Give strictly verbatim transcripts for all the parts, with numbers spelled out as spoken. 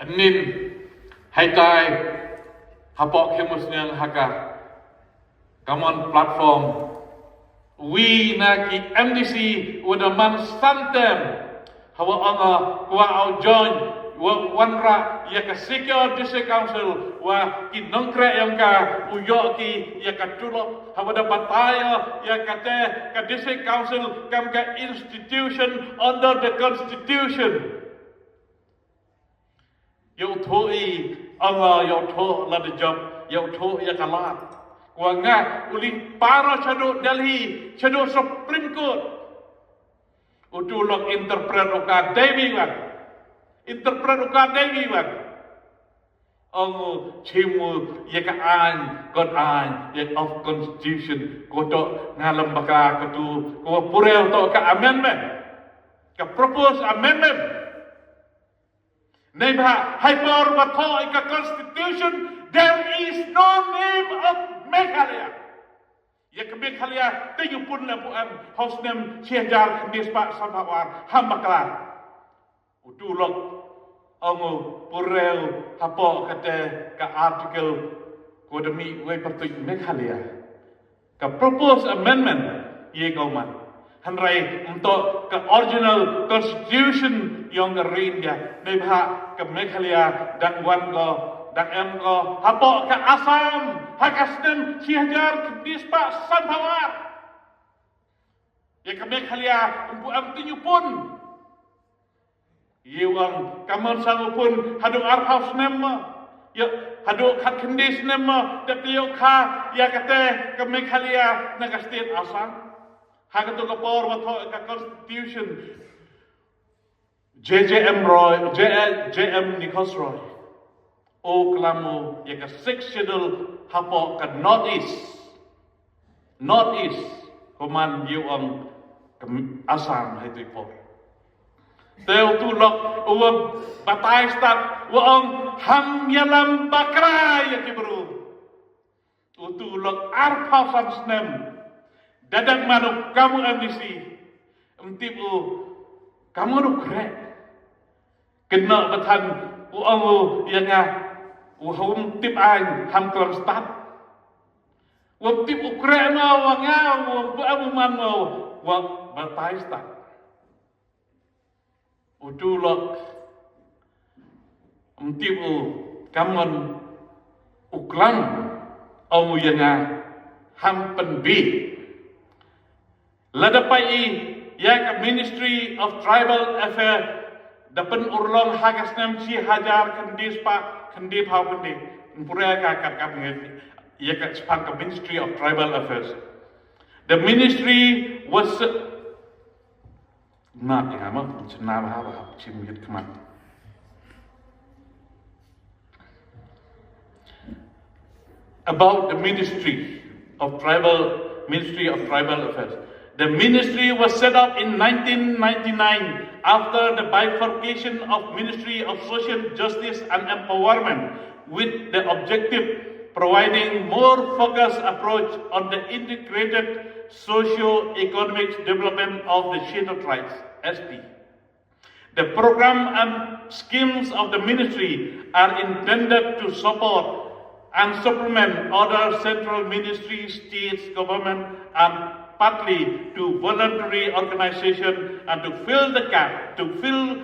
Nin, hei tai, hapoh ki musniang haka, Common Platform, wi na ki M D C, wa da man santem, hawa ong o, kwah o join, wa wanrah ya ka Secure District Council, wa ki nongkreh yong ka, u yoh ki ya ka tulop, hawa da batai o ya kate ka District Council kam ka institution under the Constitution. Yow thoh i, ong o, yow thoh la da jop, yow thoh ya ka lad. Kwah nga u li paro chaduh Delhi, chaduh Supreme Court. U tu lok interpret u ka dei wi wan. Interpret u ka dei wi wan. Ong u chim u ya ka aiñ, kot aiñ, ya of constitution, ko toh nga lem bakla ko tu, ko purew toh ka amendment. Ka proposed amendment. Neibhah, hei por wa thoh i ka constitution, there is no name of Meghalaya. Ya ka Meghalaya, te yu pun la pu em, ha u snem chi hajar khyndai spah sanphaw ar, ham bakla. U tu lok, ong u purew hapoh kate ka article ko da mih wei pyrtuit Meghalaya. Ka proposed amendment, ye ko man. Hynrei ym toh ka original constitution yong ka ri India. Neibhah ka Meghalaya dang wan ko, dang em ko hapoh ka Assam, ha ka snem chi hajar khyndai spah sanphaw ar. Ya ka Meghalaya, ym pu em te yu pun. Ye ong, ka mon sang u pun, haduh arphaw snem mo. Ya, haduh khatkhyndai snem mo, dep te yoh kha, ya kate, ka Meghalaya, na ka state Assam. Ha katu ka por wa thoh ka constitution. J J M Roy, J, J M Nichols Roy. O klam u ya ka Sixth Schedule hapoh ka North East. North East, ko man ye ong ka Assam hei tu i por. Te u tu lok u wa batai stad, wa ong ham yalam bakla ya ki bru. U tu lok arphaw san snem. Dadak manu kamu M D C. Ym tip u kamu nu krek. Kynnoh ba than u ong u ya nga, u hawm tip aiñ ham klam stad. Wa tip u krek ma wa nga, wa bu abu man ma wa batai stad. U tu lok, ym tip u kamon u klam, ong u ya nga, ham pynbit. Lada pait i ya ka Ministry of Tribal Affairs, da pynurlong ha ka snem chi hajar khyndai spah khyndai phaw khyndai. Ym pura ka, ka, ka, ya ka chpang ka Ministry of Tribal Affairs. The ministry was, na, ya, ma, chna ba, ba, chim yit kman. About the Ministry of Tribal, Ministry of Tribal Affairs. The ministry was set up in nineteen ninety-nine after the bifurcation of Ministry of Social Justice and Empowerment with the objective providing more focused approach on the integrated socio-economic development of the Scheduled Tribes, S T. The program and schemes of the ministry are intended to support and supplement other central ministry, states, government, and partly to voluntary organization and to fill the gap, to fill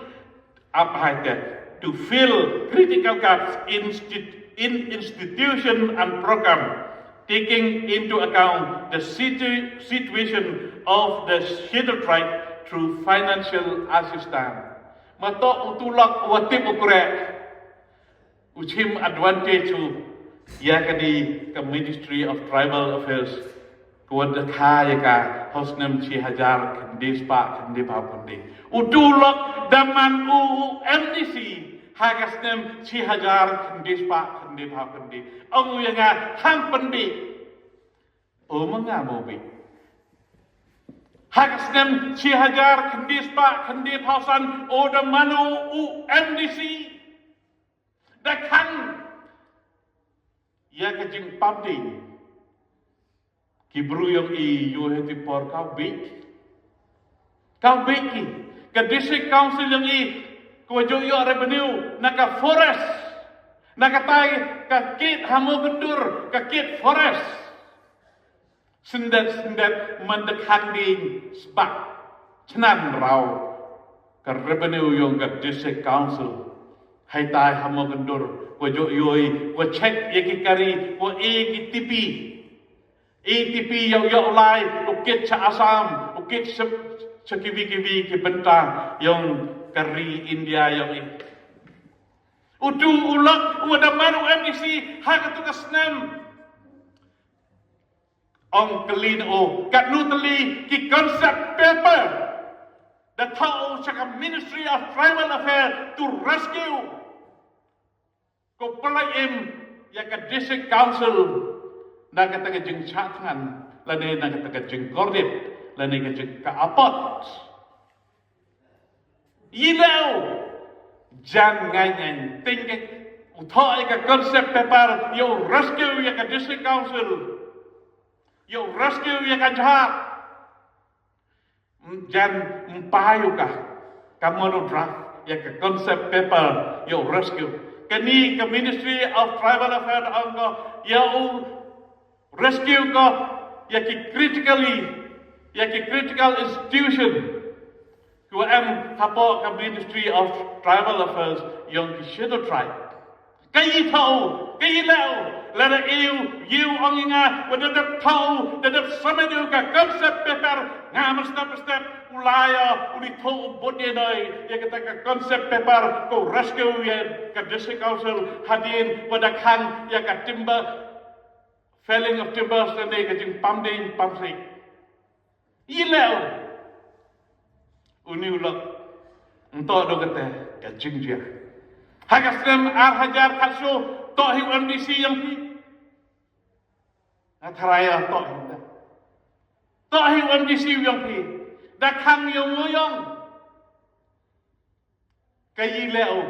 up high gap, to fill critical gaps in, sti-, in institution and program, taking into account the situ-, situation of the Scheduled Tribe through financial assistance. Ma toh u tu lok wa tip u krek, u chim advantage u ya ka di ka Ministry of Tribal Affairs, ko wa da kha ya ka ha u snem chi hajar khyndai spah khyndai phaw khyndai. U tu lok da man u, u M D C ha ka snem chi hajar khyndai spah khyndai phaw khyndai. Ong u ya nga ham pynbit. O ma nga mo bit. Ha ka snem chi hajar khyndai spah khyndai phaw san, o da man u, u M D C. Da khang ya ka jingpap ding. Ki bru yong i yoh hei ti por ka bit. Ka bit ki. Ka District Council yong i Ko wa jooh yoh revenue na ka forest, na katai ka kit ha Mookyndur, ka kit forest. Syndet syndet man da khang ding sbak chnan raw ka revenue yong ka district council. Heitai ha Mookyndur, ko wa jooh yoh, ko wa check ya ki kari, ko wa e ki tipi. E tipi yow yow lai, u kit cha Assam, u kit cha, cha kiwi kiwi ki bynta yong ka ri India yong i. U tu u lok, u wa da man u M D C ha katu ka snem. Ong kylli o, katnu tylli ki concept paper da thoh u cha ka Ministry of Tribal Affairs to rescue. Ko pynlait im ya ka District Council na kata ka jingchah thngan, lane na kata ka jingkordit, lane ka jing ka apot. Yi leh u, jan ngai ngai, ting ke, u thoh ya ka concept paper, yow rescue ya ka District Council, yow rescue ya ka jhak. Jan ym pai u ka, ka mono draft ya ka concept paper yow rescue. Kani ka Ministry of Tribal Affairs ong ko yow rescue ko ya ki critically, ya ki critical institution. Ko em hapoh ka Ministry of Tribal Affairs yong ki Scheduled Tribe. Ka yi thoh u, ka yi leh u, lada e u, yi u ong i nga, wa da dep thoh u, da dep submit u ka concept paper, nga mynstep mynstep u lai o, u li thoh u bud ye noi ya kata ka concept paper, ko rescue ya ka District Council hadien wa da khang ya ka timber, felling of timbers, lane ka jingpam ding pam sik. Yi leh u. Uni u lok. Nto do kata ka jingjia. Ha ka snem ar hajar khatsaw, toh hi u M D C yong phi. Nga tharai ya toh hi u. Toh hi u M D C yong phi. Da khang yow mo yong. Ka yi leh u.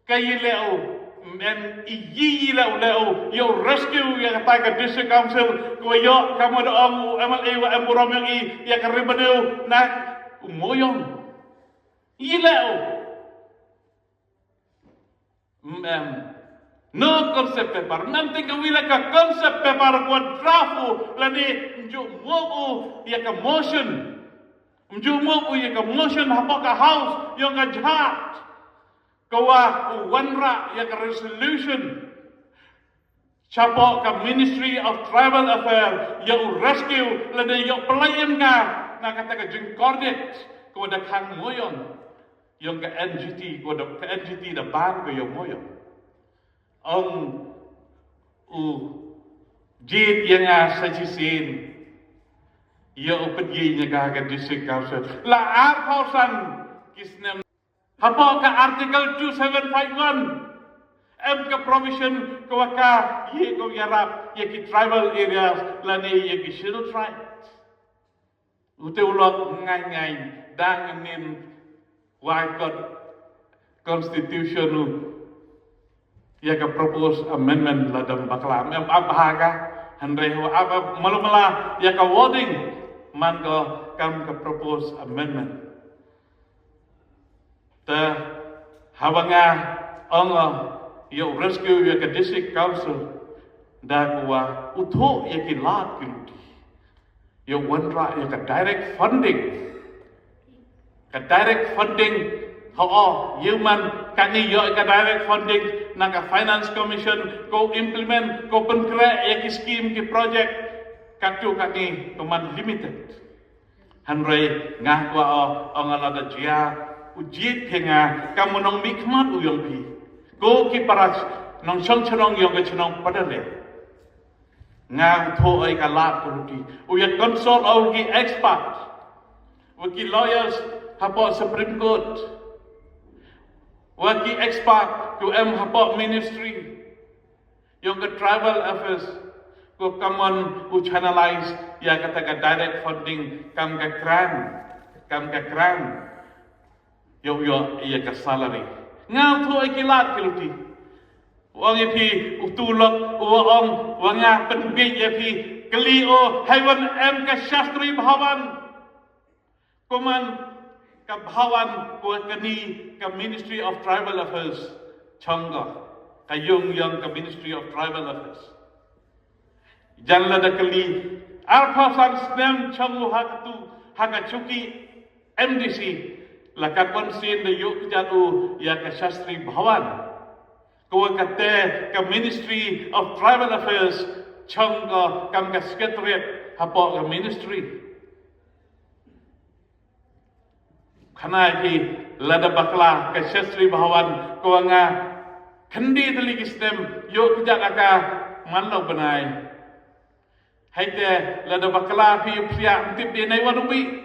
Ka yi leh u. Em, i yi yi leh u, leh u. Yow rescue ya kata ka District Council. Ko yoh ka mo da ong u M L A wa em burom yong i ya ka revenue na u mo yong. Yi leh u. Em, no concept paper. Nang ting ka wi la ka concept paper ko draft u, lane ym ju mo u ya ka motion. Ym ju mo u ya ka motion hapoh ka House yong ka jhak. Ko wa u wanrah ya ka resolution chapoh ka Ministry of Tribal Affairs yow rescue, lane yow pynlait im ka na kata ka jingkordit ko wa da khang mo yong. Yong ka N G T, ko da, ka N G T da ban ko yow mo yong. Ong u jied ya nga sa chisien, yow pynjied ya nga ka District Council. La ar phaw san ki snem. Hapoh ka Article two seven five one, em ka provision ko wa ka ye ko yarap ya ki tribal areas lane ya ki Scheduled Tribes. U te u lok ngai ngai, dang nin wai kot constitution u ya ka proposed amendment la dam bakla. Em ap ha ka, hynrei ho ap, ap malu mala ya ka wording man ko kam ka proposed amendment. Te haba nga ong o yow rescue ya ka District Council, da ko wa u thoh ya ki lad ki luti. Yow wanrah ya ka direct funding. Ka direct funding, ho o, yow man kani yoh ka direct funding na ka Finance Commission, ko implement, ko pynkhreh ya ki scheme ki project, katu kani ko man limited. Hynrei nga kwah o, ong nga lada jia u jied phi nga kam u nongmihkhmat u yong phi, ko ki para nongchong chnong yong ka chnong Pader. Nga u thoh o ya ka lad ka luti, u ya consult o ki expert, wa ki lawyers hapoh Supreme Court, wa ki expert ko em hapoh Ministry yong ka Tribal Affairs, ko kammon u channelize ya kata ka direct funding kam ka grant, kam ka grant. Yow yoh ya ka salary. Nga u thoh o ya ki lad ki luti. Ong ya phi u tu lok, u ong wa nga pynbit ya phi, kylli o, hei wan em ka Shastri Bhavan. Ko man Ka bhawan ko kani ka Ministry of Tribal Affairs chong ko, ka yung yong ka Ministry of Tribal Affairs. Jan lada kylli, arphaw san snem chong u ha katu, ha ka chuki M D C, la katwon sien da yoh kjat u ya ka Shastri Bhawan. Ko wa kate ka Ministry of Tribal Affairs chong ko kam ka secretariat hapoh ka ministry. Khana i phi, lada bakla ka Shastri Bhawan ko wa nga khyndai tylli ki snem yoh kjat a ka man lo bnai. Heite lada bakla phi u psiah, ym tip de nei wan u mih.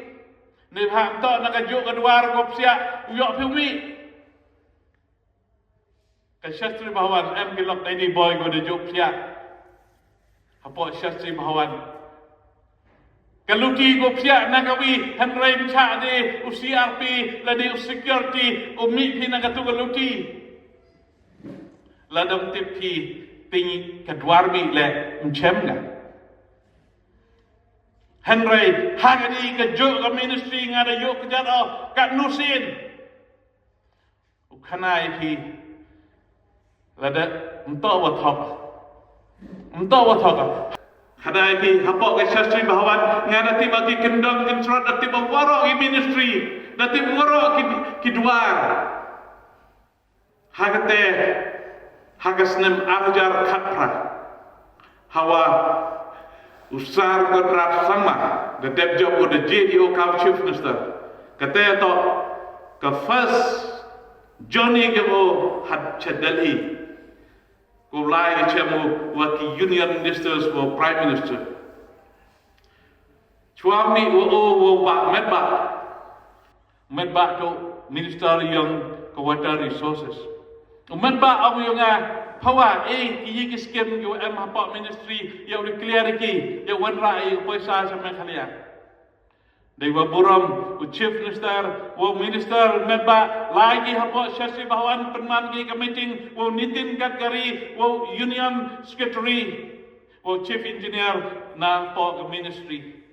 Neibhah ym toh na ka jooh ka dwar ko psiah u yoh phi u mih. Ka Shastri Bhawan em ki lok dai ni boi ko da jooh psiah hapoh Shastri Bhawan. Ka luti ko psiah na ka wi, hynrei ym chah de u C R P lane u security u mih phi na katu ka luti. Lada ym tip phi, ting ka dwar mih le ym chem ka. Hynrei ha kani ka jooh ka ministry nga da yoh kjat o katnu sien. U khana i phi, lada ym toh wa thok, ym toh wa thok. Khana i phi, hapoh ka Shastri Bhawan nga da tip ba ki kyndong kynsrot, da tip ba waroh ki ministry, da tip waroh ki, ki dwar. Ha kate, ha ka snem ar hajar khatphra, hawa u Sir Conrad Sangma da dep jop u da jied i u kam Chief Minister, kate toh ka first journey ka u ha cha Delhi. Ko lai i chem u wa ki Union Ministers wa Prime Minister. Chwa mih wa u wa Bah Metbah. Metbah toh Minister yong ka Water Resources. U Metbah ong yong nga, phawa e ki yi ki scheme yow em hapoh ministry, yow declare ki, yow wanrah i poisa cha Meghalaya. Dei wa burom u Chief Minister, wa u Minister Metbah, lai ki hapoh Shastri Bhawan pynman ki ka meeting wa u Nitin Gadkari, wa u Union Secretary, wa u Chief Engineer na poh ka ministry.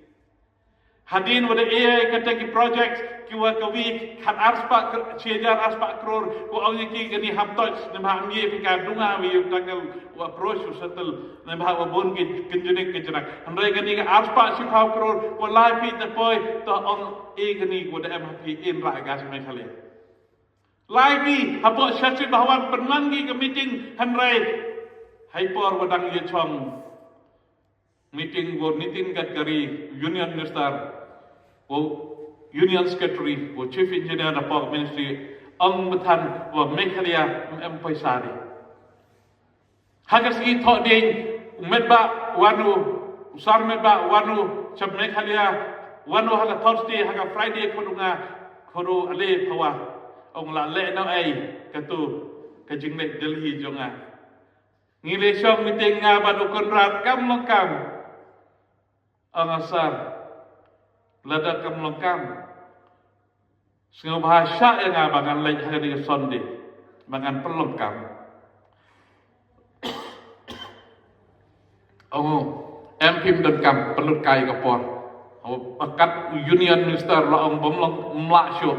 Hadien wa da e kata ki project ki wa ka wi khat ar spah kr-, chi hajar ar spah kror, ko ong ya ki kani hap toch, neibhah ym ye phi ka dunga wi u tackle, u approach u settle, neibhah wa bun ki kynjnik kynjrak. Hynrei kani ka ar spah chiphaw kror, ko lai phi ta poi, toh ong e kani ko da em ha phi in ra ka sa Meghalaya. Lai phi hapoh Shastri Bhawan pynman ki ka meeting, hynrei hei por wa dang ya chong meeting wa u Nitin Gadkari, Union Minister, wa u Union Secretary, wa u Chief Engineer na poh ministry, ong bthan wa Meghalaya ym em poisa de. Ha ka sngi Thohdieng, u Metbah wan u, u Sir Metbah wan u cha Meghalaya, wan u ha ka Thursday, ha ka Friday khut u nga, khut u ale phawa, ong la leh noh ei katu ka jingleh Delhi jong nga. Ngi le chong meeting nga bad u Conrad kam long kam. Ong nga, Sir, lada kam long kam, sngewbha shah ya nga ba ngan leit ha kani ka Sunday, ba ngan pynlong kam. Ong u, em phim don kam, pynlut kai ka por. Ong u, kat u Union Minister la ong bym long, ym lah shuh.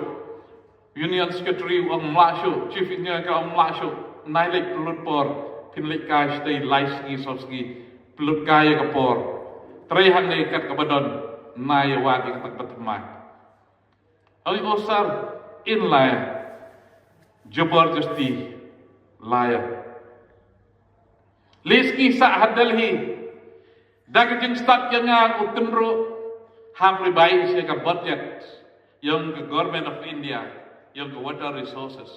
Union Secretary ong ym lah shuh, Chief Engineer ka ong ym lah shuh. Nai leit pynlut por, phin leit kai stay lai sngi saw sngi, pynlut kai ka por. Trei hangne kat kaba don, nai ya wa ki kata ba thymmai. Ong i, o sir, in lai ya. Jabardasti lai ya. Le sngi sah ha Delhi, da ka jingstad ya nga u tynru hap revise ya ka budget yong ka Government of India, yong ka Water Resources.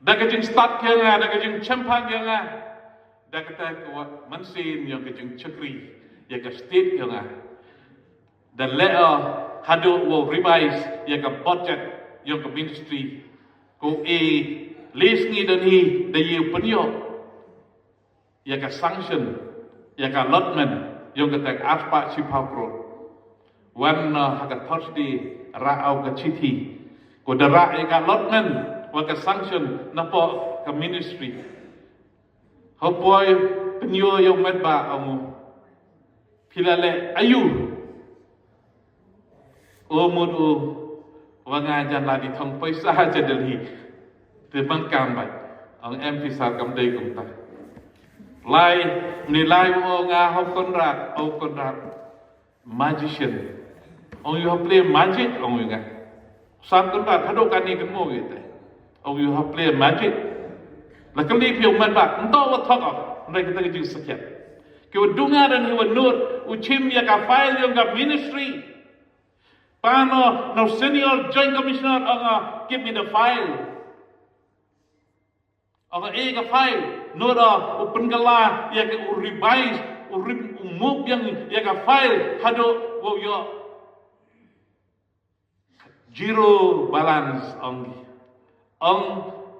Da ka jingstad ya nga, da ka jingchemphang ya nga, da kata ka wa mynsiem yong ka jingchakri ya ka state ya nga. Da leh o haduh wow revise ya ka budget yong ka ministry, ko e le sngi don hi da yoh pynyoh ya ka sanction, ya ka allotment yong kata ka ar spah chiphaw kror. Wan na ha ka Thursday rah o ka chithi, ko da rah ya ka allotment wa ka sanction na poh ka ministry. Hapoi pynyoo ya u Metbah, ong u, phi la leh ayu? O mut u, Wa nga jan la di thong poisa cha Delhi. Te man kam bai. Ong em pisa kam dei kumta. Lai, ni lai wa nga ho Conrad, ho Conrad. Magician. Ong you have play magic, ong you nga. Sar Conrad, hado kani kan mo gitu. Ong you have play magic. La kali phi ong man ba, nto wa thok ong. Nai kita ki jing sakhiat. Ki wa dunga dan hi wa nur, u chim ya ka file yong ka ministry. Pano, no senior joint commissioner, ong, uh, give me the file. Ong, e ka file, no da, u pynkylla, ya ka u revise, u rem-, u move yang, ya ka file, hado, wow yo. Zero balance, ong. Ong,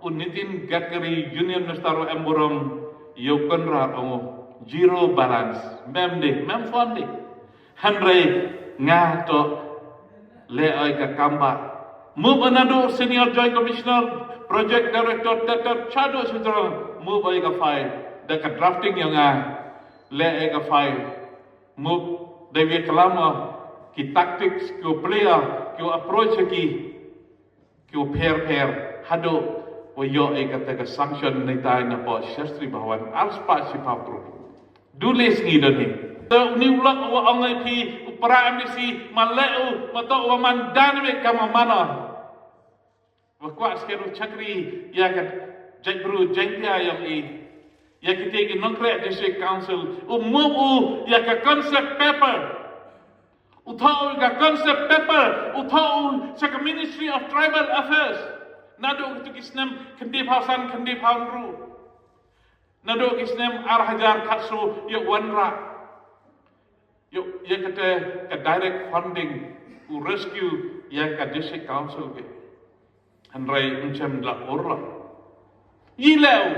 u Nitin Gadkari, Union Minister wa em burom, yow Conrad ong, zero balance. Mem de, mem fund de. Hynrei nga to le oi ka kamba. Move another senior joint commissioner, project director, tet tet, chado sidrong. Move oi ka file. Da ka drafting yong nga. Le oi ka file. Move. Da wi kalama. Ki tactics, ki player, ki approach ki. Ki u pher pher, hado, wa yo e kata ka sanction ni tai na po Shastri Bhawan, ar spah siphaw kru. Du le sngi don hi. Te u ni u lok wa ong ai phi, u para M D C, ma le u, ma to wa man dan we ka ma mana. Wa kwah skeru chakri, ya ka jait bru, jait ya yong i. Ya kite ki nongkreh District Council, u move u, ya ka concept paper. U thoh u ka concept paper, u thoh u cha ka Ministry of Tribal Affairs. Nadooh kitu ki snem khyndai phaw san, khyndai phaw ynru. Nadooh ki snem ar hajar khatsaw yow wanrah. Yow, ya kata ka direct funding, u rescue ya ka District Council ke. Hynrei ym chem la ur la. Yi leh u.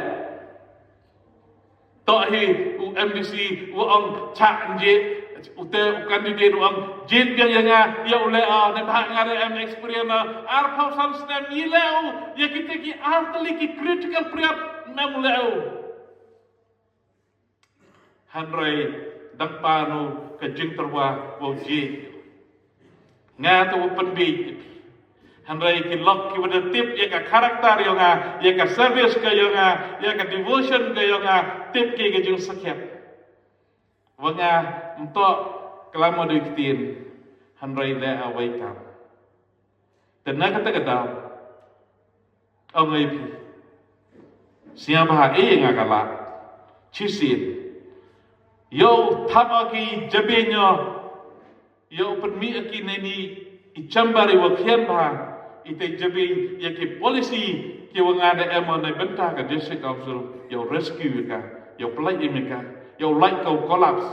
To hi u M D C, u ong chah nje, u te u candidate u ong, jied biang ya nga, ya u leh a, ne bha nga re em experience na, ar phaw san snem yi leh u, ya kite ki ar tylli ki critical period, mem u leh u. Hynrei dang panu ka jingtyrwa wow jied. Nga to wa pynbit. Hynrei ki lok ki wa da tip ya ka character yong nga, ya ka service ka yong nga, ya ka devotion ka yong nga, tip ki ka jingsakhiat. Wa nga mto klam wa dei ktien, hynrei le a wei kam. Te na kata ka daw, ong ai phi. Sia bha e nga ka la. Chisien. Yow thap a ki jabieng yo. Yow pynmih a ki nei ni i chamber i wa khian bha. I te jabieng ya ki policy ki wa nga da em a nei bynta ka District Council. Yow rescue ka. Yow pynlait im ka. Yow lait ka u collapse.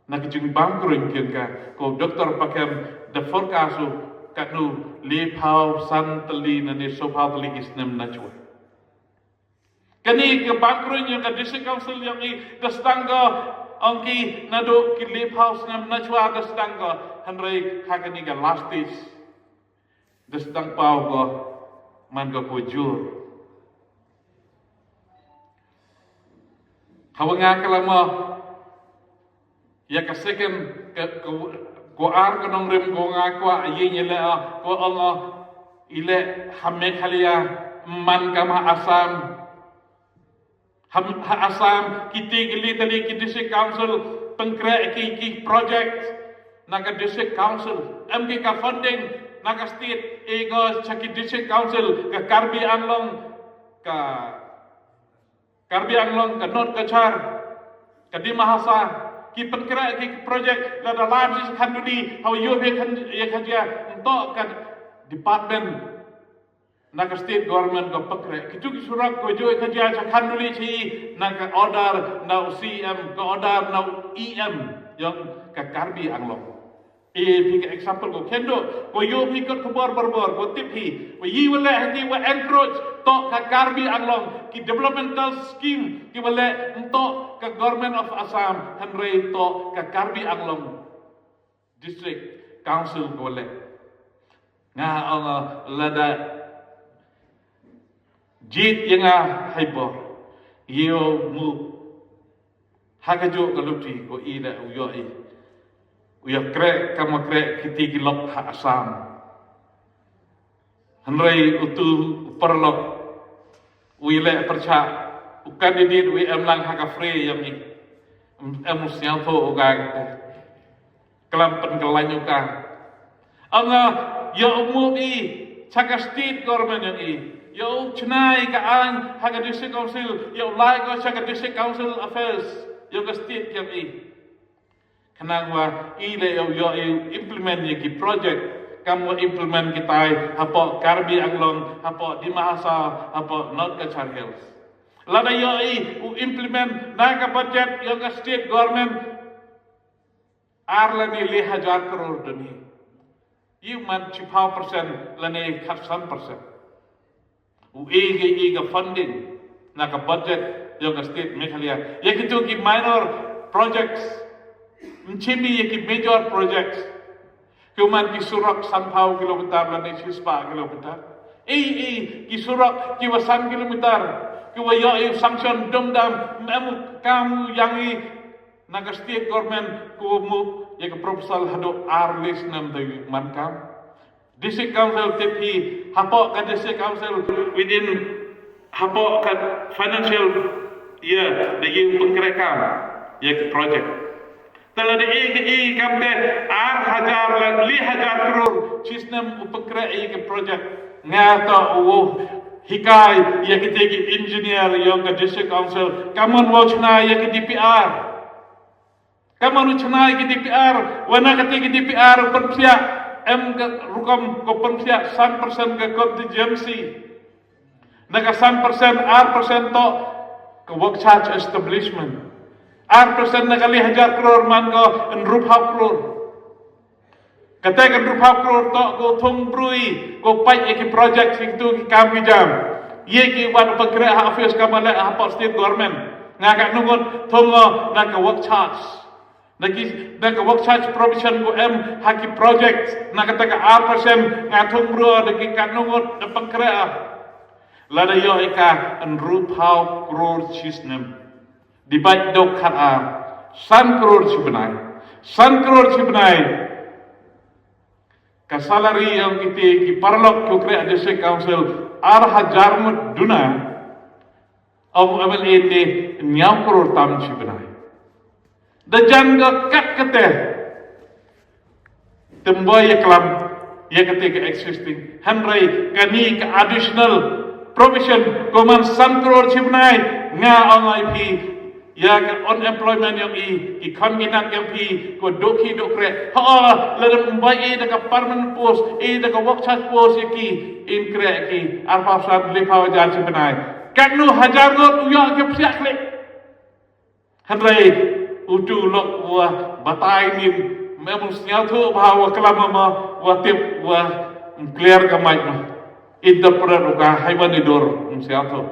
Na ka jingbam kruñ kian ka, ko Doctor Pakem, da forecast u, katnu le phaw san tylli na ne so phaw tylli ki snem na chwa. Kani ka bam kruñ yong ka District Council yong i, da sdang ko, ong ki nadooh ki le phaw snem na chwa da sdang ko, hynrei ha kani ka last stage. Da sdang paw ko, man ko ko jur. Hawa nga ka lama, ya ka second, ka, ka, ko ar ka nongrim ko nga kwah, yi ni le, ko ong, i le ha Meghalaya, man kam ha Assam. Ha, ha Assam, kiti ki li tali ki District Council, pynkreh ki, ki project, na ka District Council, em ki ka funding, na ka state, e ko cha ki District Council, ka Karbi Anglong, ka Karbi Anglong, ka North Cachar, ka Dima Hasao, ki pynkreh ki, ki project, lada lam chi khanduli, hawa yoh ya khan, ya khan ya, nto ka department, na ka state government ko pynkreh. Kitu ki surok ko jooh ka jia cha khanduli chi, na ka order na u C M, ka order na u E M, yong ka Karbi Anglong. E phi ka example ko khyndiat, ko yoh phi kot khubor borbor, ko tip phi. Wa yi wa le hynni wa encroach, to ka Karbi Anglong, ki developmental scheme, ki wa le nto ka Government of Assam, hynrei to ka Karbi Anglong. District Council ko le. Nga ong lada jied ya nga haibor. Yow mu. Ha ka jooh ka luti ko i da u yoh i. U yoh kreh, kam kreh, kiti ki lok ha Assam. Hynrei utu u paralok, u i leh pyrchah, u candidate u i em lang ha ka fray yong i. Em u sñiawthuh u ka kate. Klam pynkylla u ka. Ong nga, yow u mut i cha ka state government yong i. Yow u chna i ka aiñ ha ka district council, yow u lai ko cha ka district council affairs yong ka state yong i. Khnang wa i leh yow yow i implement ya ki project, kam wa implement kitai hapoh Karbi Anglong, hapoh Dima Hasao, hapoh North Cachar Hills. Lada yow i u implement na ka budget yong ka state government, ar lane le hajar crore don hi. Yow man chiphaw percent lane khatsan percent. U e ka, e ka funding na ka budget yong ka state Meghalaya. Ya kitu ki minor projects, ym chim i ya ki major projects. Ki man ki surok sanphaw kilometer lane chispah kilometer. E, e, ki surok ki wa san kilometer, ki wa yow i sanction dum dam, em u kam u yang i na ka state government, ko mut ya ka proposal haduh ar le snem da man kam. District Council tip hi, hapoh ka District Council within, hapoh ka financial year da yow pynkreh kam ya ka project. Te lada e ka, e kam te ar hajar lane le hajar crore chi snem u pynkreh ya ka project. Nga toh u hikai ya kite ki engineer yong ka District Council, kammon wow chna ya ka D P R. Kammon u chna ya ka D P R, wa na kate ka D P R u pynpsiah, em ka rukom ko pynpsiah san percent ka contingency. Na ka san percent, ar percent toh ka work charge establishment. Ar percent na ka le hajar crore man ko ynruphaw crore. Kate ka ynruphaw crore toh ko thung bru i, ko pait ya ki project, ki tu ki kam ki jam. Ye ki wan pynkreh ha office kam leh hapoh state government. Nga katnu ngut thung o na ka work charge. Na ki, na ka work charge provision ko em ha ki project, na kata ka ar percent nga thung bru o da ki katnu ngut da pynkreh. Lada yoh i ka ynruphaw crore chi snem. Divide dok khat ar, san crore chi bnai. San crore chi bnai. Ka salary yong kite ki paralok ko kreh District Council ar hajar ngut duna. Ong M L A te ynñiaw crore tam chi bnai. Da jan ka kat kate. Tymbai ya klam ya kate ka existing. Hynrei kani ka additional provision ko man san crore chi bnai, nga ong i phi, ya ka unemployment yong i, ki khon ki nat yong phi ko dukhi dukreh. Ha, lada ym bai i da ka permanent post, i da ka work charge post ya ki, in kreh ki arphaw san, lephaw hajar chi bnai. Katnu hajar ngut u yoh ki psiah klik. Hynrei utu lok wa batai nim, me ym sñiawthuh bha wa klam ma, wa tip wa clear ka mic ma. Interpret u ka haiwan i dur, ym sñiawthuh.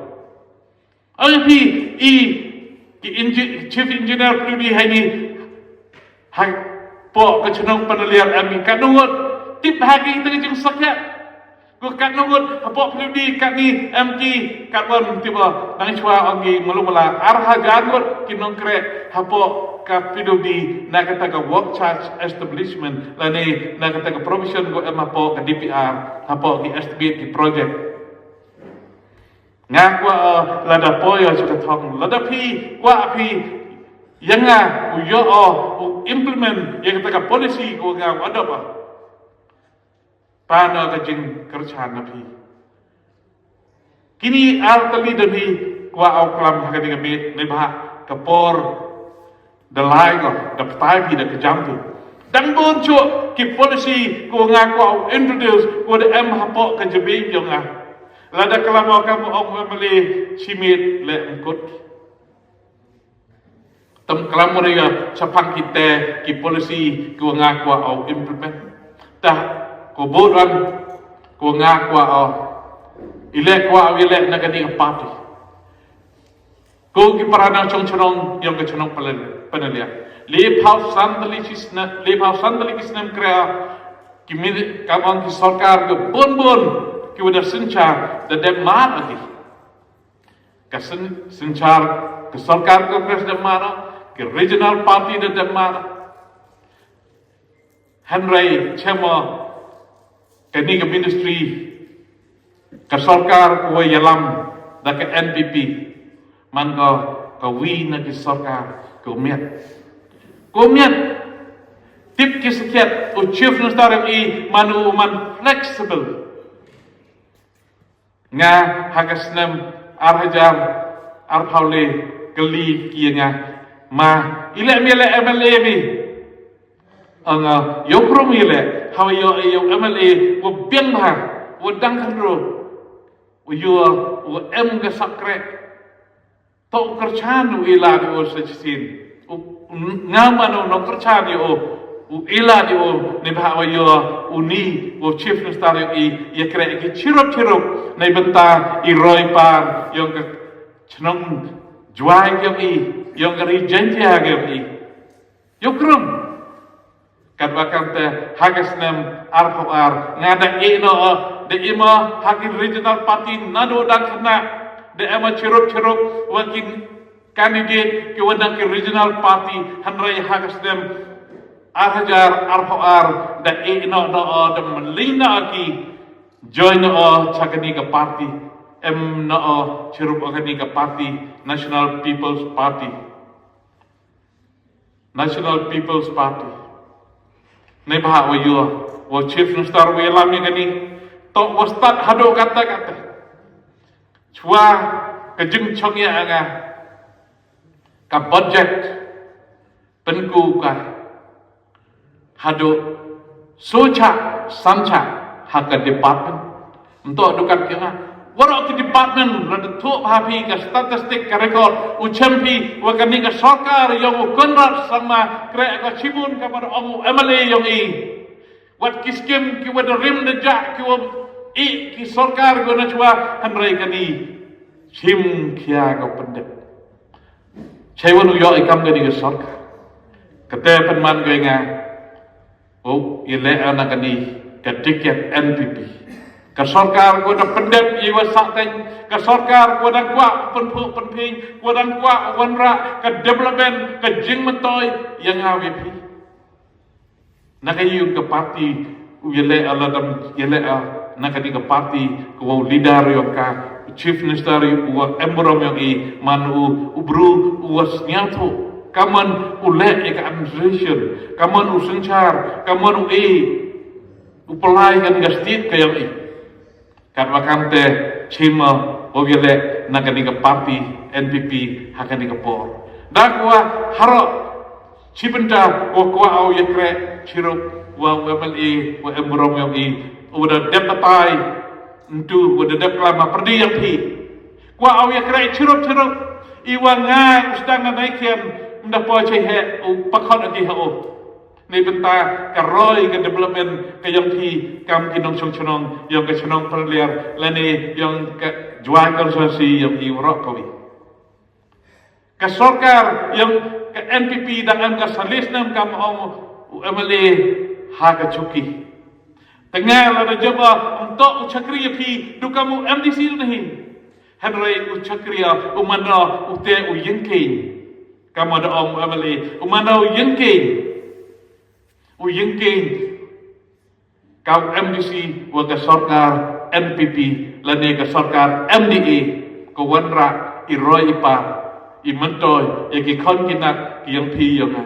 Ai phi, i ki engi-, chief engineer phi di hai ni, hapoh ka chnong Panaliar em ki katnu ngut tip ha ki te ka jingsakhiat. Ko katnu ngut hapoh P W D katni em ki katwan tip o, nang chwa ong ki malu mala ar hajar ngut ki nongkreh hapoh ka P W D na kata ka work charge establishment lane na kata ka provision ko em hapoh ka D P R, hapoh ki estimate ki project. Nga kwah o lada poi o cha ka thong, lada phi kwah phi ya nga u yoh o u implement ya kata ka policy ko nga u adopt o. Pan o ka jingkyrchan na phi. Kini ar tylli da phi kwah o klam ha kani ka miet, neibhah ka por da lai ko, da ptai phi, da kjam phi. Dang bun chuh ki policy ko nga kwah o introduce ko da em hapoh ka jabing yong nga. Lada klam o kam ong M L A chi miet le ym kut. Tam klam mo ya chaphang kite ki policy ko nga kwah o implement. Tah ko boran ko nga kwah o ile kwah o ile na kani ka party. Ko ki para nongchong chnong yong ka chnong Panaliar. Lephaw san tylli chi snem, lephaw san tylli ki snem kreh ki mi, kam ong ki sorkar ko bun bun ki wa da synchar da dep mar o ki. Ka syn-, synchar ka sorkar Congress da mar o, ka regional party da dep mar o. Hynrei chem o kani ka ministry Ka sorkar ka wa yalam da ka N P P, man ko ka wi na ki sorkar ka wa miat. Ka wa miat, tip ki sakhiat u Chief Minister yong i man u man flexible. Nga ha ka snem ar hajar arphaw le kylli ki ya nga, ma, i leh mi leh M L A mi. Ong nga, yow krum i leh, hawa yow, yow M L A wa biang bha, wa dang khynroo, wa yow, wa em ka sak kreh. To u kyrchan u ila di o sa chisin. U, u, nga man u nongkyrchan di o. U ila di o, neibhah wa yow u ni, u Chief Minister yong i, ya kreh ki chirup chirup neibynta i roi par yong ka chnong Jwai yong i, yong ka ri Jaintia yong i. Yow krum. Katwa kamte ha ka snem arphaw ar nga da e noh, da e ma ha ki regional party naduh dang khynnah, da e ma chirup chirup wa ki candidate ki wa dang ki regional party, hynrei ha ka snem ar hajar arphaw ar da e noh, da o, da mylli noh ki, join noh cha kani ka party, em noh chirup o kani ka party, National People's Party. National People's Party. Neibhah wa yow, wa Chief Minister wa yalam ya kani, to wa stad haduh katta katta. Chwa ka jingchong ya nga, ka budget, pynku ka haduh socha sancha ha ka department. Nto dukan ki nga, waroh ki department, la da thoh bha phi ka statistic, ka record, u chem phi wa kani ka sorkar yong u Conrad Sangma kreh ka chibun ka wa da ong u M L A yong i. Wat ki scheme ki wa da rim da jah ki wa i ki sorkar ki wa na chwa, hynrei kani chim khia ka pyndep. Chaiwan u yoh i kam kani ka sorkar. Kate pynman ko ya nga, u ya leh na kani ka ticket N P P. Ka sorkar ko da pyndep i wa sah teng, ka sorkar ko da kwah pynphuh pynphieng, ko da kwah wanrah ka development, ka jingmyntoi ya nga wa phi. Na ka yung ka party u ya leh a, la dam ya leh a, na kani ka party ko wa u leader yong ka, Chief Minister u wa em burom yong i, man u, u bru u wa sngewthuh. Kaman u leh ya ka administration, kaman u synchar, kaman u e, u pynlai kani ka state ka yong i. Katwa kamte chim o wa u ya leh na kani ka party N P P ha kani ka por. Da kwah haroh chibynta wa kwah o ya kreh chirup wa u M L A wa em burom yong i, wa da dep batai ntu, wa da dep klam ha pyrdi yong phi. Kwah o ya kreh chirup chirup, i wa nga u sdang na nai khian, nda poi chai he u pakhot agi ha o. Neibynta ka roi ka development ka yong phi kam ki nongchong chnong yong ka chnong Pynliar lane yong ka Jwai constituency yong i waroh kawi. Ka sorkar yong ka N P P dang em ka salis nam kam ong u M L A ha ka chuki. Tengah la da jop o, nto u chakri ya phi du kam u M D C nahi. Hynrei u chakri o, u mano u te u yingkeng. Kam wa da ong u M L A, u mano u yingkeng. U yingkeng. Ka u M D C wa ka sorkar N P P, lane ka sorkar M D A, ka wanrah i roi i par, i myntoi ya ki khon ki nat ki yong phi yong nga.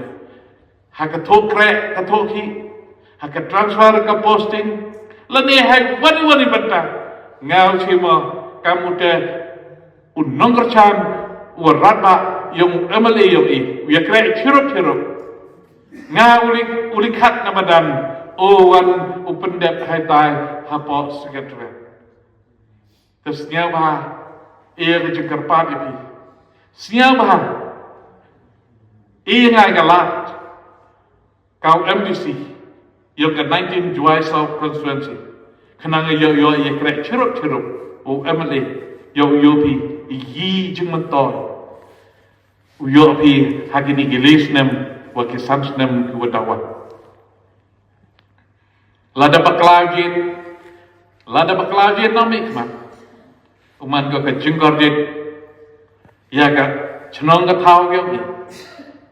Ha ka thoh kreh, ka thoh khih, ha ka transfer, ka posting, lane ha wani wani bynta. Nga u chim o, kam u te u nongkyrchan, u wa radbah yong u M L A yong i, u ya kreh chirup chirup. Nga u li, u li khat na madan, o wan u pyndep haitai hapoh Secretariat. Te sngewbha, e ka jingkyrpad ya phi. Sngewbha, e nga ka lad, ka u M D C yong ka nineteen Jowai South Constituency, khnang yow yow ya kreh chirup chirup u M L A, yow yow phi i yi jingmyntoi, u yow phi ha kini ki le snem wa ki san snem ki wa daw wan. Lada bakla jin, lada bakla jin nong mih khmat, u man ko ka jingkordit ya ka chnong ka thaw yong i,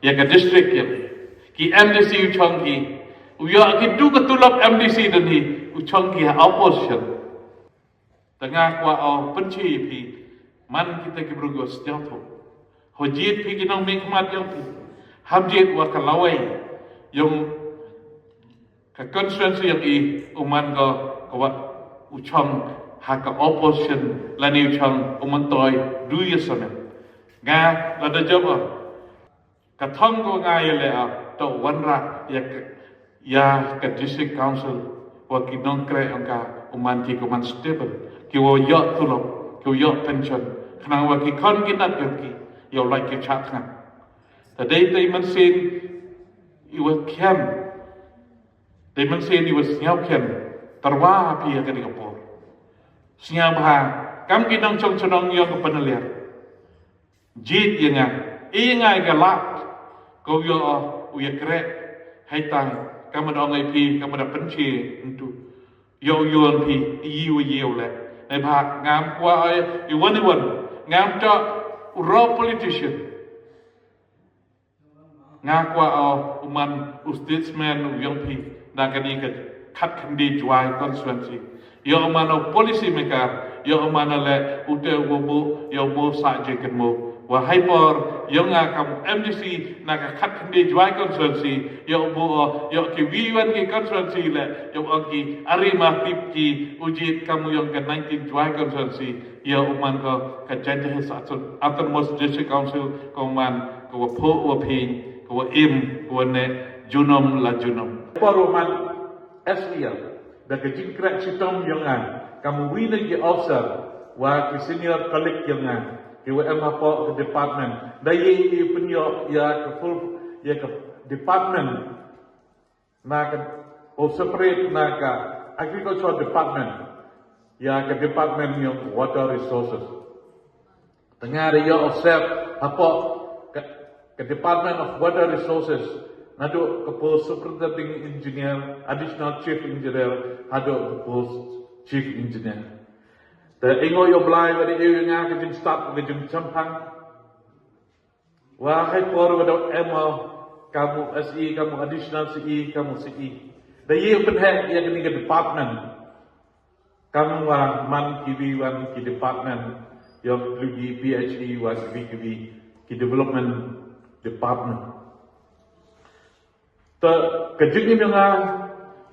ya ka district yong i. Ki M D C u chong ki, u yoh ki du ka tulop M D C don hi, u chong ki ha opposition. Te nga kwah o pynche phi, man kita ki bru ki wa sñiawthooh. Ho jied phi ki nongmihkhmat yong phi. Ham jied wa ka lawei yong ka constituency yong i, u man ko ka wa u chong ha ka opposition, lane u chong u man toi du ya samen. Nga lada jop o, ka thong ko nga ya le a, to wanrah ya ka, ya ka district council, wa ki nongkreh yong ka u man ki, ko man stable, ki wa yoh tulop, ki wa yoh pension, khnang wa ki khon ki nat yong ki yow lait ki chah thngan. Te dei te man sien i wa khian, dei man sien i wa sñiaw khian, tyrwa phi ya kani ka por. Sñiawbha, kam ki nongchong chnong yong ka Panaliar. Jied ya nga, e ya nga ya ka lad, ko yoh u yakreh, hei tang, kam da ong i phi, kam da pynche ntu. Yow yoh phi, i wa yoh le. Neibhah ngam kwah o i wan i wan, ngam chah u raw politician. Nga kwah o u man u statesman u yong phi, na kani ka khatkhynde Jowai constituency. Yow man o policy maker, yow man o le u te u wa buh, yow buh sa jingkynmaw. Wa hei por yong nga kam MDC na ka khatkhynde Jowai constituency, yow buh o, yow ki wi wan ki constituency le, yow ong ki, ari ma tip ki u jied kam u yong ka nineteen Jowai constituency, yow man ko ka Jaintia Hills Auto-, Autonomous District Council, ko man ko wa phuh wa phiñ, ko wa im, ko wa neh, junom la junom. Por wa man SEL, da ka jingkreh chitom yong nga, kam wi na ki officer, wa ki senior colleague yong nga, ki wa em hapoh ka department. Da ye i pynyoh ya ka full, ya ka department, na ka, o separate na ka agriculture department, ya ka department yong water resources. Te nga da yoh officer hapoh ka, ka Department of Water Resources, naduh ka post superintending engineer, additional chief engineer, haduh ka post chief engineer. Te i ngooh yow blai wa da e ya nga ka jingstad, ka jingchemphang. Wa hei por wa da em o kam u SE, kam u additional CE, kam u CE, da ye u pynheh ya kani ka department. Kam wa man ki wi wan ki department, yow ki PHE wa ki wi ki wi ki development department. Te ka jingim yong nga,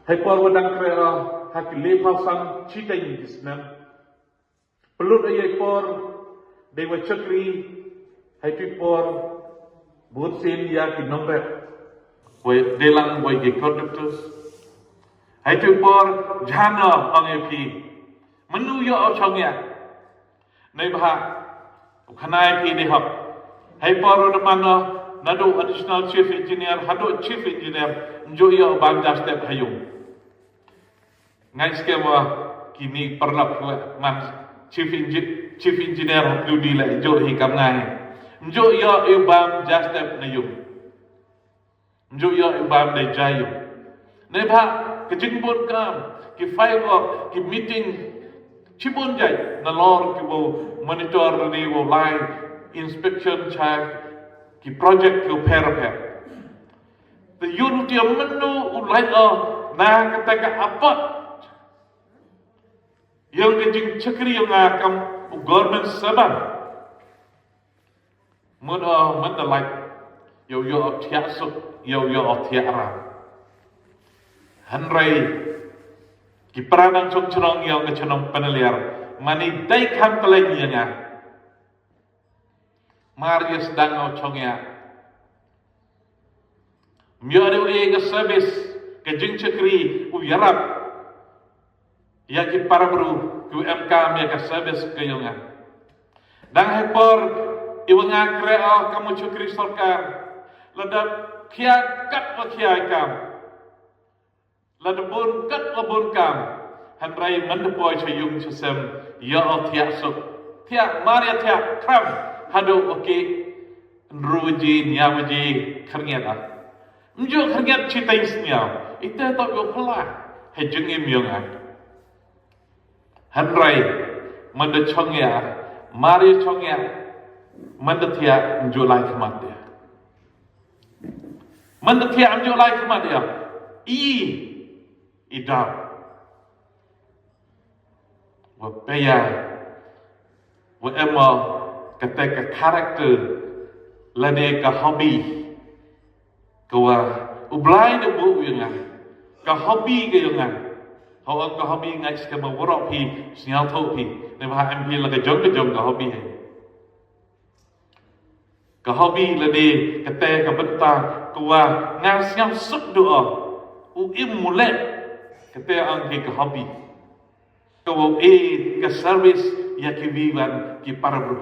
hei por wa dang kreh o, ha ki le phaw san chiteng ki snem. Pynlut ya i por, dei wa chakri, hei tu i por, bun sien ya ki nongrep. Wei dei lang wei ki contractors. Hei tu i por, jhana ong ya phi. Manu yoh o chong ya. Neibhah, u khana ya phi dei hok. Hei por u da man o, naduh additional chief engineer, haduh chief engineer, nju yoh bam ja step ha yung. Ngai skhem wa kini paralok wa man chief engi-, chief engineer ha Pyrdi le, jooh hi kam ngai. Mjooh yoh i bam ja step na yung. Mjooh yoh i bam da ja yung. Neibhah ka jingbun kam, ki file work, ki meeting, chibun jait, nalor ki wow monitor ni wow lai inspection cha ki project ki wow pher pher. Te yow tiam mynnu u lait o na kata ka apot yong ka jingchakri yong nga kam u government servant. Mut o mynta lait, yow yoh o thiah suk, yow yoh o thiah ram. Hynrei ki para nongchong chnong yong ka chnong Panaliar, mani dei kham tleng ya nga. Mar ya sdang o chong ya. Myoh de u e ka service, ka jingchakri u yarap ya ki para bru ki u em kam ya ka service ka yong nga. Dang hei por i wa nga kreh o kam u chakri sorkar, lada khia kat wa khia i kam. Lada bun kat wa bun kam, hynrei mynda poi cha yung cha sem, yoh o thiah suk. Thiah, mar ya thiah, kram, haduh wa ki, ynru waje, nia waje, khyrngiat a. Mjooh khyrngiat chiteng sniaw, ite toh yow phylla, hei jingim yong nga. Hynrei, mynda chong ya, mar ya chong ya, mynda thiah, mjooh lai khmat ya. Mynda thiah mjooh lai khmat ya. I, i dap. Paya, wa em o kate ka character, lane ka hobby, ka wa u Blai da buh ya nga. Ka hobby ka yong nga. Hau ka hobby nga, skem wa rok phi, sniaw tho phi. Neibhah em phi la ka jong ka jong ka hobby hei. Ka hobby lane kate ka bynta ka wa nga sniaw suk du o u im mu leh. Kate ang ki ka hobby. Ka wa e ka service ya ki wi wan ki para bru.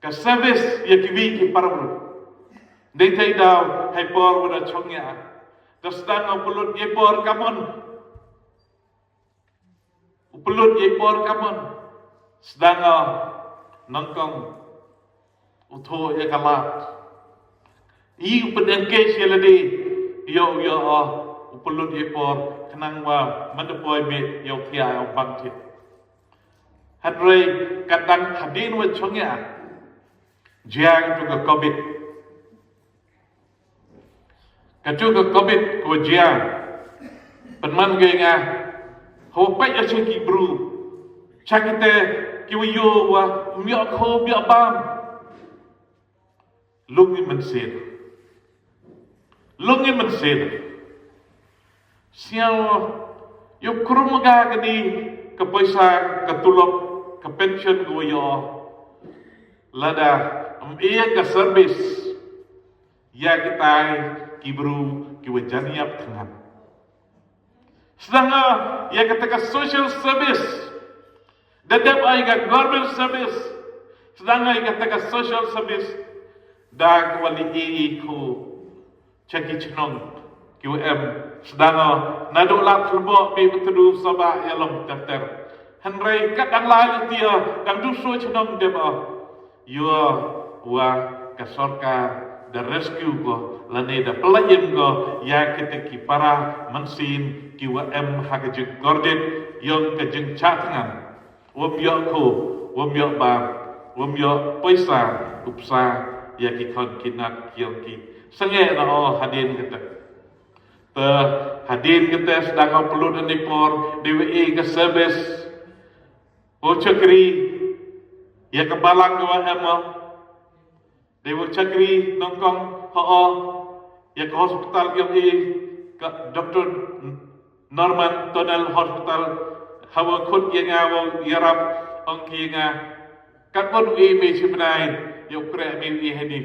Ka service ya ki wi ki para bru. Dei tei daw hei por wa da chong ya. Da sdang o pynlut ya por kamon. U pynlut ya por kamon. Sdang o nongkong u tho ya ka lad. I u pynengkei si lade. Yo, yo, o u pynlut ya por. Khnang wa man da poi me yo thia o bang thit. Hynrei ka dang hadien wa chong ya. Jia tu ka covid. Ka tu ka covid ka wa jia. Pynman ka nga. Hawa pait ya cha ki bru. Cha kite ki wa yo wa, um yoh kho, um yoh bam. Lung i mynsiem. Lung i mynsiem. Sniaw, yow krum ka kani ka poisa, ka tulop, ka pension ka wa yoh. Lada em e ka service ya kitai ki bru ki wa jan yap thngan. Sdang o ya kata ka social service. Da dep ai ka government service. Sdang o ya kata ka social service. Da ka wa li e i kho cha ki chnong ki wa em. Sdang o naduh Lad Khlboh, Mihmyntdu, Sabah, Yalom, ter ter. Hynrei kat dang lai ti o, dang du soo chnong dep o. Yo wa ka sorkar da rescue ko, lane da pynlait im ko ya kite ki para mynsiem ki wa em ha ka jingkordit yong ka jingchah thngan. Wam yoh kho, wam yoh bam, wam yoh poisa, u psa ya ki khon ki nak yong ki. Sangeh na o hadien kite. Te hadien kite sdang o pynlut ya por, dei wa e ka service. Wow chakri ya ka balang ka wa em o. Dei wow chakri nongkong, ho o, ya ka hospital yong i, ka Doctor Norman Tunnel Hospital. Hawa khut ya nga wow yarap, ong ki ya nga. Katwon i me chi bnai, yow kre me i heni.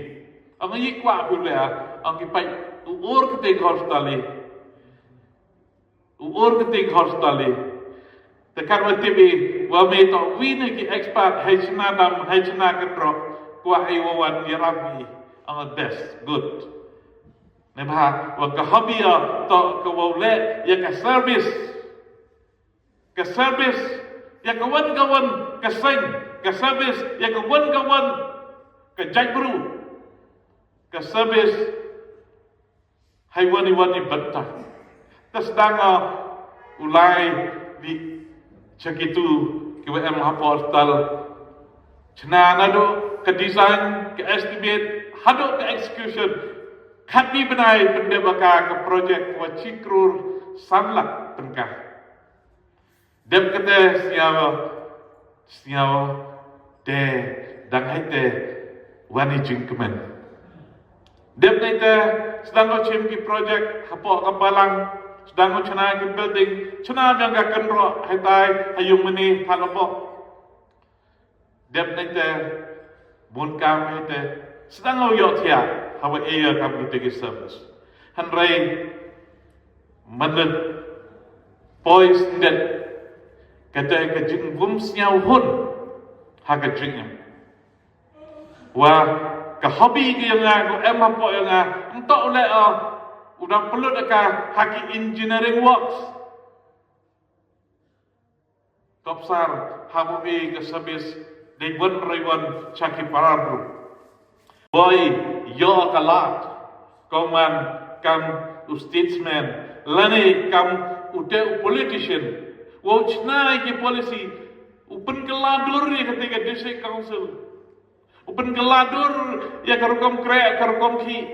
Ong i kwah pule a, ong ki pait u ur kate ka hospital i. U ur kate ka hospital i. Te katwa tip i, wa me toh wi na ki expert, hei chna dam, hei chna kynroh, kwah i wow wan yarap i. Ong, that's good. Neibhah wa ka hobby o toh ka wow leh ya ka service. Ka service ya ka wan ka wan ka seng, ka service ya ka wan ka wan ka jaitbru, ka service hei wan i wan i bynta. Te sdang o u lai di cha kitu ki wa em hapoh hospital. Chna naduh ka design, ka estimate, haduh ka execution. Khatwi bnai pyndep ka ka project wa chi krur san lak tyngka. Dep kate sniaw, sniaw, te dang hei te wan i jingkmen. Dep nei te sdang o chim ki project hapoh ka balang, sdang o chna ki building, chna biang ka kynroh, hei tai, ha yung mane, ha laboh. Dep nei te, bun kam hei te, sdang o yoh thiah, hawa e ya kam kite ki service. Hynrei, man le poi sndet, kate ka jingwym sniaw hun ha ka jingim. Wa ka hobby ka yong nga, ka em hapoh yong nga, ym toh u leh o u dang pynlut ka ha ki engineering works. Topsar, hawa e ka service dei wan rei wan cha ki para bru. Boi, yoh ka lad, kam man, kam u statesman, lane kam u te u politician, wow chna ki policy, u pynkylla dur ya kate ka district council. U pynkylla dur ya ka rukom kreh, ka rukom khih.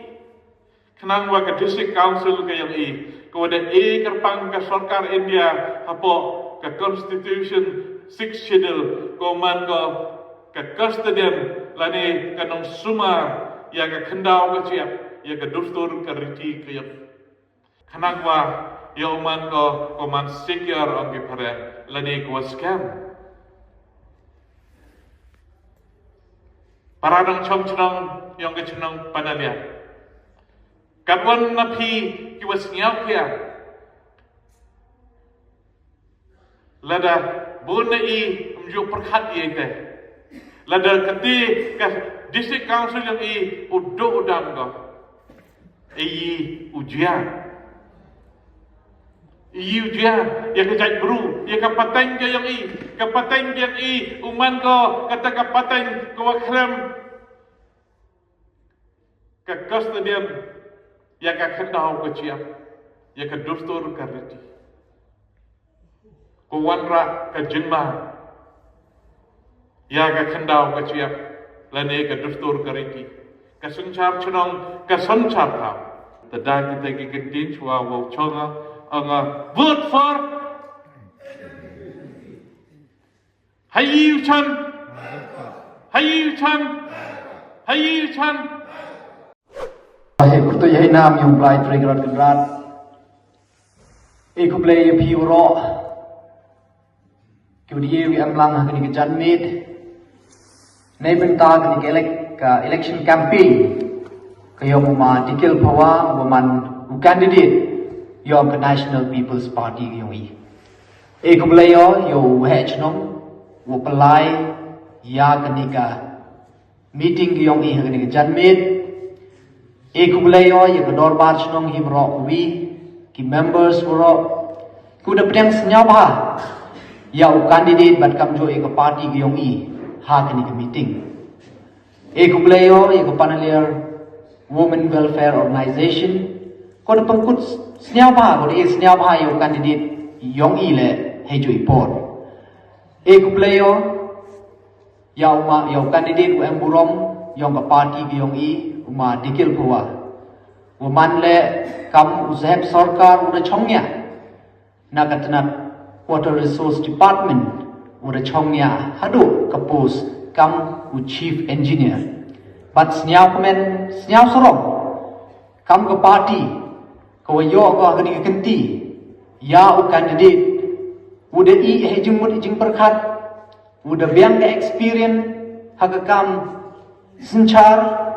Khnang wa ka district council ka yong i, ka wa da e kyrpang ka sorkar India hapoh Ka Constitution Sixth Schedule ko man ko ka custodian lane ka nongsumar ya ka khyndaw ka chiap, ya ka dustur ka riti ka yap. Khnang wa yow man ko, ko man secure ong ki phareng lane ko wa skhem. Para nongchong chnong yong ka chnong Panaliar, katwon na phi ki wa sngewkhia. Lada bun na i mjuk pyrkhat i te. Lada kati ka District Council yong i u duk u dam ko. I u jia. I u jia. Ya ka jait bru. Ya ka pateng ka yong i. Ka pateng ka yong i. U man ko kata ka pateng ko wa khlem. Ka custodian ya ka khyndaw ka chiap, ya ka dustur ka riti. Ko wanrah ka jingma ya ka khyndaw ka chiap, lane ka dustur ka riti. Ka synchar chnong, ka synchar thaw. Te da kita ki kyntien chwa wow chong nga, nga vote for. Hayu chan. Hayu chan. Hayu chan. Hei pyrtuit hei nam yong Blai Trei Kynrad Kynrad. E khublei ya phi waroh. Ki wa da ye wi em lang ha kani ka janmiet. Neibynta kani ka elec-, ka election campaign ka yong u ma Dkhil Phawa, wa man u candidate yong ka National People's Party ka yong i. E khublei o ya u waheh chnong wa pynlai ya kani ka meeting ka yong i ha kani ka janmiet. E khublei o ya ka dorbar chnong hi waroh kawi, ki members waroh, ku da pdiang sngewbha ya u candidate bad kamjooh ya ka party ka yong i ha kani ka meeting. E khublei o ya ka Panaliar Women Welfare Organization, ko da pynkut sngewbha, ko da e sngewbha ya u candidate yong i le hei jooh i por. E khublei o ya u ma, ya u candidate u em burom yong ka party ka yong i, u ma Dkhil Phawa, wa man le kam u saheb sorkar u da chong ya na ka tnat Water Resource Department, u da chong ya haduh ka post kam u Chief Engineer. Bad sngewkmen, sngewsarong, kam ka party ka wa yoh ko ha kani ka kynti ya u candidate u da i hei jingmut i jingpyrkhat, u da biang ka experience ha ka kam synchar,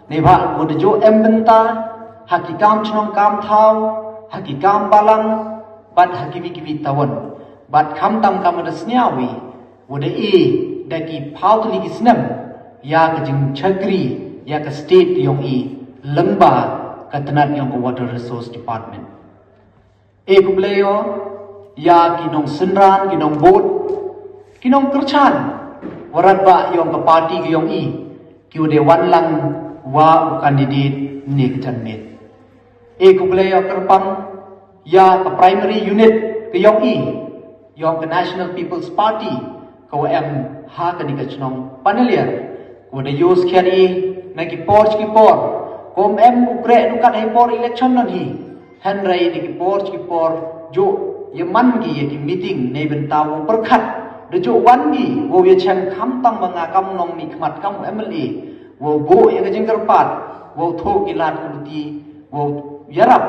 neibhah u da jooh em bynta ha ki kam chnong kam thaw, ha ki kam balang, bad ha kiwi kiwi tawon. Bad khamtam kam da sngewwi, u da e da ki phaw tylli ki snem ya ka jingchakri ya ka state yong i lyngba ka tnat yong ka Water Resource Department. E khublei o ya ki nongsynran, ki nongbud, ki nongkyrchan waratbah yong ka party ka yong i, ki wa da wan lang wa u candidate ne ka janmiet. E khublei o kyrpang ya ka primary unit ka yong i, yong ka National People's Party, ka wa em ha kani ka chnong Panaliar, ka wa da yoh skhiat i na ki por ki por, kam em u kreh dukat hei por election nan hi. Hynrei na ki por ki por jooh ya man ki ya ki meeting neibynta wow pyrkhat, da jooh wan ki wow ya chang khamtam ba nga kam u nongmih khmat, kam u M L A, wow buh ya ka jingkyrpad, wow thoh ki lad ki luti, wow yarap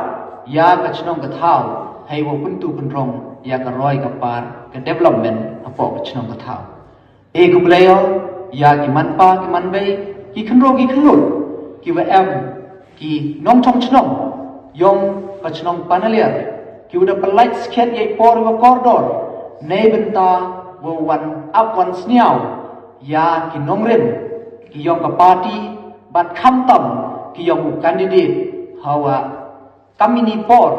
ya ka chnong ka thaw, hei wow pyntu pynrong ya ka roi ka par, ka development hapoh ka chnong ka thaw. E khublei o ya ki manpa ki manbei, ki khynroo ki khyllood, ki wa em ki nongchong chnong yong ka chnong Panaliar, ki wa da pynlait skhiat ya i por wa kordor neibynta wow wan ap wan sniaw ya ki nongrim, ki yong ka party, bad khamtam ki yong u candidate hawa kam ini por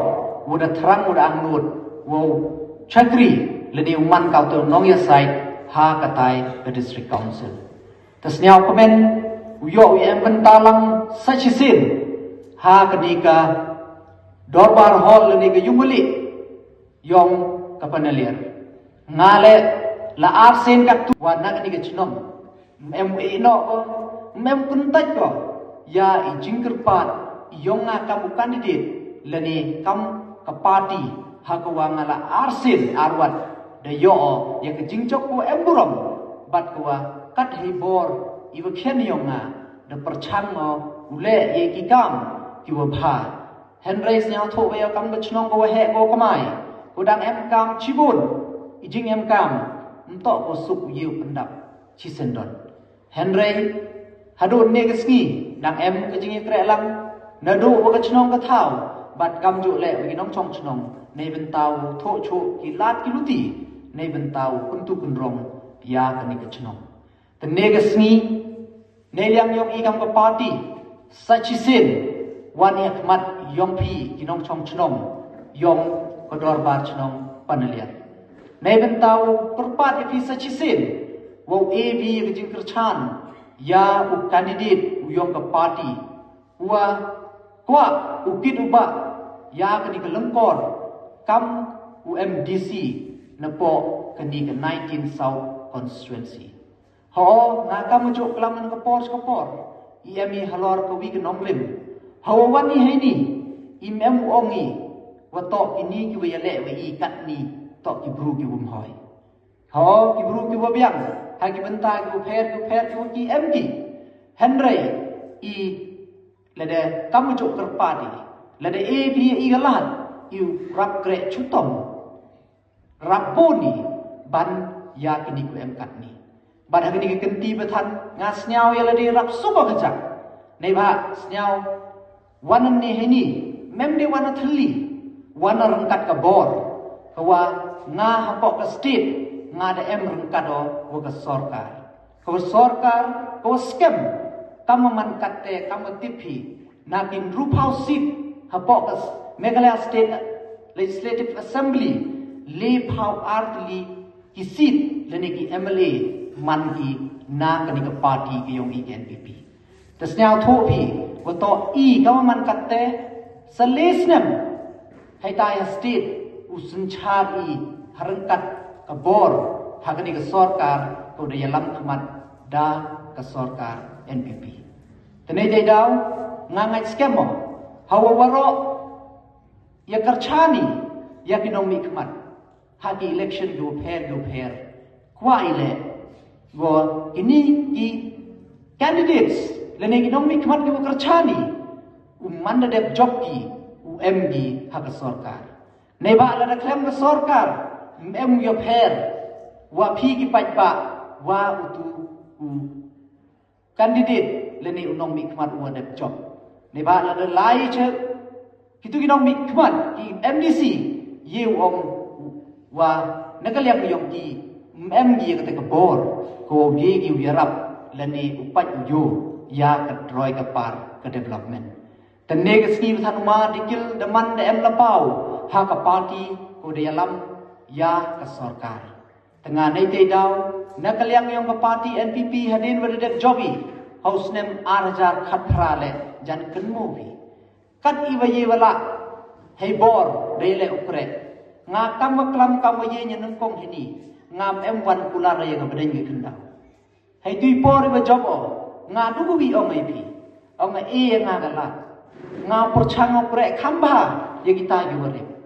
wa da thrang wa da angnud wow chakri lane u man ka u te u nongyasaid ha katai ka District Council. Te sniawkmen u yoh u em bynta lang sa chisien ha kani ka Dorbar Hall lane ka Yung Bali yong ka Panaliar. Nga le la arsien kattu wa na kani ka chnong. Em u e noh ko, em u kyntait ko ya i jingkyrpad yong nga kam u candidate lane kam ka party, ha ka wa nga la arsien arwat Da yoh o ya ka jingjop ko em burom, bad ko wa kat hei bor i wa khian yong nga, da pyrchang o u leh ya ki kam ki wa bha. Hynrei sniaw thoh wa ya kam ka chnong ko wa heh ko kamai, ko dang em kam chibun, i jing em kam, mtoh ko suk u yoh pyndap chi syndon. Hynrei, hadooh ne ka sngi, dang em ka jingyakreh lang, nadooh wa ka chnong ka thaw, bad kam juh leh wa ki nongchong chnong, nei bynta u thoh chuh ki lad ki luti, nei bynta u kyntu kynrong, ya kani ka chnong. Te ne ka sngi, nei liang yong i kam ka party, sa chisien, wan i ha khmat yong phi ki nongchong chnong, yong ka dorbar chnong Panaliar. Nei bynta u kyrpad ya phi sa chisien, wow e phi ya ka jingkyrchan, ya u candidate u yong ka party, wa kwah u kit u bah, ya kani ka lyngkor, kam u M D C, napoh kani ka nineteen South Constituency. Ho, nga kam u jooh klam na ka por, ka por. I em i halor ka wi ka nonglim. Hawa wan i heini, i em u ong i, wa toh kini ki wa yaleh wa i katni, toh ki bru ki wym hoi. Ho, ki bru ki wa biang, ha ki bynta ki wa pher, ki wa pher, ki wa ki em ki. Hynrei, i lada kam u jooh kyrpad i, lada e phi i ka lad, i rap kreh chutom, rap bun i, ban ya kini ku em katni. Bad ha kini ki kynti bathan, nga sniaw ya lada rap suk o ka jak. Neibhah sniaw, wan ni heini, mem de wan a thylli, wan a ryngkat ka bor, ka wa nga hapoh ka state, nga da em ryngkat o wa ka sorkar. Ka wa sorkar, ka wa skhem, kam wa man katte, kam wa tip phi, na ki ynru phaw seat, hapoh ka s-, Meghalaya State Legislative Assembly, le phaw ar tylli ki seat, lane ki M L A, man ki na kani ka party ka yong i ka N P P. Te sniaw thoh phi, wa toh i kam wa man katte, sa le snem, hei tai ha state, u synchar i, ha ryngkat ka bor, ha kani ka sorkar, ko da yalam khmat, da ka sorkar N P P. Te nei dei daw, nga ngait skhem o, hawa waroh, ya kyrchan i, ya ki nongmihkhmat. Ha ki election ki wa pher, ki wa pher. Kwah i leh, wa kini ki candidates, lane ki nongmihkhmat ki wa kyrchan i, u man da dep jop ki, u em ki ha ka sorkar. Neibhah lada khlem ka sorkar, em u ya pher, wa phi ki paidbah, wa utu u candidate lane u nongmihkhmat u wa dep jop. Neibhah lada lai che, kitu ki nongmihkhmat, ki M D C, ye u ong wa na ka liang yong ki, em ki ya kata ka bor, ko ye ki u yarap, lane u pait u yoh, ya ka roi ka par, ka development. Te ne ka sngi bathan u ma Dkhil da man da em la paw, ha ka party, ko da yalam, ya ka sorkar. Te nga nei te daw, na ka liang yong ka party N P P hadien wa da dep jop i, ha u snem ar hajar khatphra le, jan kynmaw phi. Kat i wa ye wa lah, hei bor, dei le u kreh. Nga kam wa klam kam wa ye nya nyngkong heini, ngam em wan kular ya nga bdeng ki khyndaw. Hei tu i por i wa jop o, nga du wi ong ai phi, ong ai e ya nga ka lad. Nga pyrchang o kreh kham bha, ya kita ki wa rem.